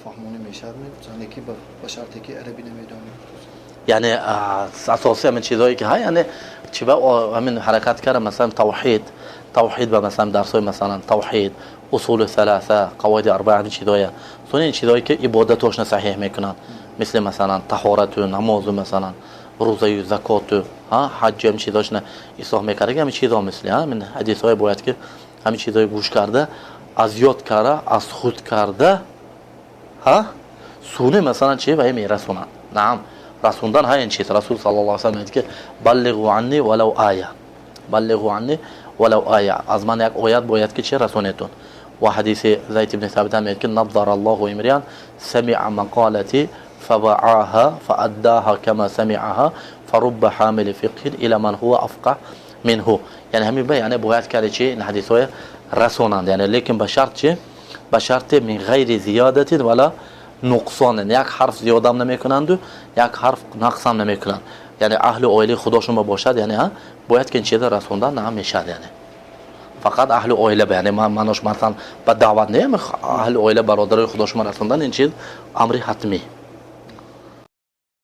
Фаҳмонӣ мешавад, зане ки ба шарте ки арабӣ намедонад. Яъне асоси ҳамин чизҳое ки ҳа, яъне чи ба ҳамин ҳаракат карда, масалан, тавҳид ба, масалан, дарсҳои, масалан, тавҳид, усули саласа, қавоиди арбаа, ҳамин чизҳоя. Сони ин чизҳое ки ибодатошна саҳиҳ мекунанд, мисли, масалан, таҳорату намозу, масалан, рӯзаю закоту, ҳаҷҷу, ҳамин чизҳошна ислоҳ мекардаги ҳамин чизҳо, мисли ҳамин ҳадисҳое бояд ки ҳамин чизҳое гӯш карда, аз ёд карда, аз худ карда, ҳа, суни, масалан, чи вай мерасонанд. Наам, расондан ҳа, ин чиз Расул саллаллоҳу алайҳи васаллам мегӯяд ки баллиғу анни валав ая, баллиғу анни валав ая, аз ман як оят бояд ки чи расонедтон. Ва ҳадиси Зайд ибни Сабит ҳам мегӯяд ки наддара Аллоҳу имриан самиа мақалати фавааҳа фааддаҳа кама самиаҳа фарубба ҳамили фиқҳин ила ман ҳува афқаҳ минҳу. Яъне ҳамин ба, яъне бояд карди чи ин ҳадисҳоя расонанд, яъне лекин ба шарт чи, ба шарти мин ғайри зиёдатин вала нуқсон, як ҳарф зиёдам намекунанду як ҳарф нақсам намекунанд. Яъне аҳли оилаи худошон бошад, яъне бояд ки ин чиза расондан намешад. Яъне фақат аҳли оила, яъне манош, масалан, ба даъват не, аҳли оила, бародарои худошон расондан, ин чиз амри ҳатмӣ.